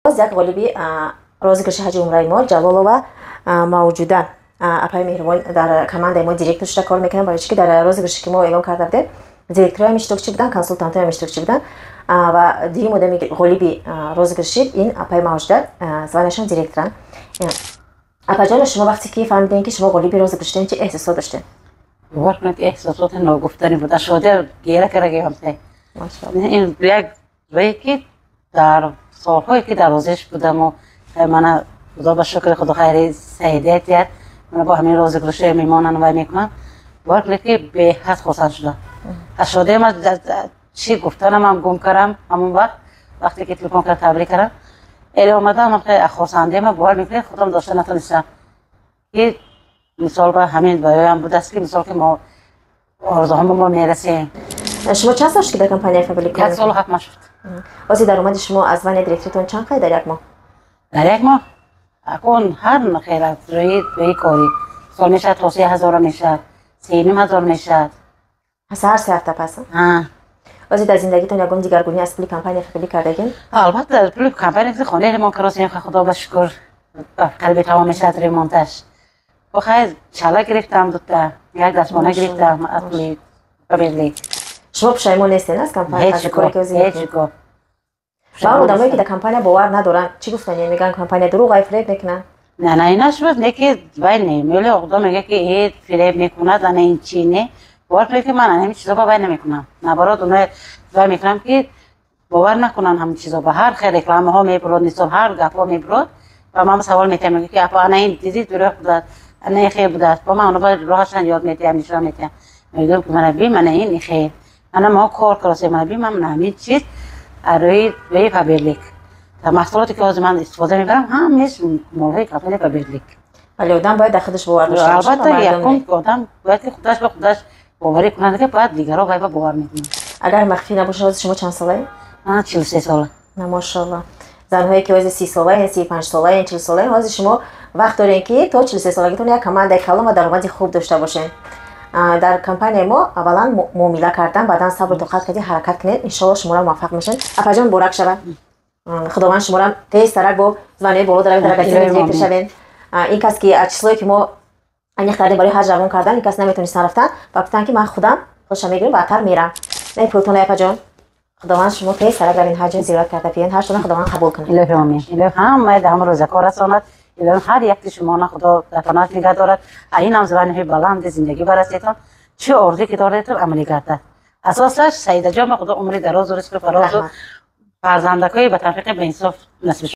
Боз як ғолиби розыгрыши ҳаҷи умраи мо Ҷалолова Мавҷуда, апаи меҳрубон, дар командаи мо директор шуда кор мекунам. Барои чӣ ки дар розыгрыше, ки мо эълон карда будем, директорҳоям иштирокчӣ буданд, консултантҳоям иштирокчӣ буданд ва дуюм одами ғолиби розыгрыш шид, ин апаи Мавҷуда, званияшон директоранд. Апаҷоно, шумо вақте ки фаҳмидем, ки шумо ғолиби розыгрыш шудем, чӣ эҳсосот доштем? Бовар кунед, эҳсосоти ногуфтанӣ буд. Шодия гера карагиам. Ин як вае ки дар солҳое ки дар розиш будаму, мана, худо ба шукри худо, хайри саидият диҳад, мана бо ҳамин розыгрышҳое мемонанд, вай мекунанд. Бовар кунед, ки беҳад хурсанд шудам. Аз шодиам чӣ гуфтанам гум кардам. Ҳамон вақт, вақте ки телефон кард, табрик кардам, эле омадам, хурсандиама, бовар мекунед, худам дошта натонистам, ки мисол ба ҳамин баёям будааст, ки мисол ки мо орзуҳомо мо мерасем. Шумо чанд сол шуд, ки дар компанияи Фаберлик? 1 солу 7 моҳ шуд. Ҳозир даромади шумо аз звания директоритон чанд қай дар як моҳ? Дар як моҳ акун ҳар хел аз рӯи корӣ сол мешавад, то 3000 мешавад, 3500 мешавад. Ҳар 3 ҳафта пас? Ҳозир дар зиндагитон ягон дигаргунӣ аз пули компания Фаберлик кардагин? Албатта, аз пули компания хонаи ремонт каросем, худо ба шукр, қариби тамом мешавад ремонташ. Хай, чала гирифтам, дута, як дастмона гирифтам аз пули Фаберлик. Шумо пушаймон нестен аз компания? Ҳеҷ гоҳ. Ва он одамое, ки дар компания бовар надоранд, чӣ гуфтани? Мегӯянд, компания дурӯғ, ай фиреб мекунанд. Не, на, ина шуд, не, ки вай не меле одам мега, ки э фиреб мекунад, ана ин чи не. Бовар кунед, ки ман ҳамин чизо ба вай намекунам, наоборот, оно вай мекунам, ки бовар накунанд ҳамин чизо ба. Ҳар хел рекламаҳо мебурод, нисоб ҳар гапҳо мебурод ва ман савол метиҳам, мега, ки апа, ана ин диди, дурӯғ будааст, ана ин хел будааст. Бо ман оно роҳашан ёд метиҳам, нишон метиҳам, мегӯям, ки мана би, мана ин хел, ана мо кор каросем, мана би, ман ҳамин чиз рӯи рӯи Фаберлик. Маҳсулоте, ки ҳозир ман истифода мебарам, ҳамааш молҳои компания Фаберлик. Вале одам бояд дар худаш бовар дошта бошад. Албатта, якум одам бояд ки худаш ба худаш боварӣ кунад, ки баъд дигарро вай ба бовар мекунад. Агар махфӣ набошад, ҳозир шумо чанд солаед? Ман 43 сола. Машоалло. Занҳое, ки ҳозир 30 солаен, 35 солаен, 40 солаен, ҳозир шумо вақт дорем, ки то 43 солагитон як командаи калон ва даромади хуб дошта бошед. Дар компанияи мо аввалан муомила кардан, баъдан сабру тоқат карди ҳаракат кунед, иншоалло, шуморо муваффақ мешавед. Апаҷон, муборак шавад. Худованд шуморо тезтарак бо званиҳои боло даравед, директор шавед. Ин кас, ки аз числое, ки мо аниқ кардем барои ҳаҷ равон кардан, ин кас наметонистан рафтан ва гуфтанд, ки ман худам худша мегирам, баъдтар мерам. Не, пултон, апаҷон, худованд шумо тезтарак равин, ҳаҷ зиёрат карда биёен, ҳаҷтона худованд қабул кунад. Илоҳи омин. Илоҳи ҳамаи даҳам рӯзакор расонад. Илоҳи ҳар якти шумона худо дар паноҳаш нигаҳ дорад. А инам званиҳои баланди зиндагӣ барасетон, чӣ орзуе ки доредтон, амалӣ гардад. Асосаш, Саидаҷон, ба худо умри дарозу ризқу фарозу фарзандакҳои ба тавфиқи баинсоф насиб.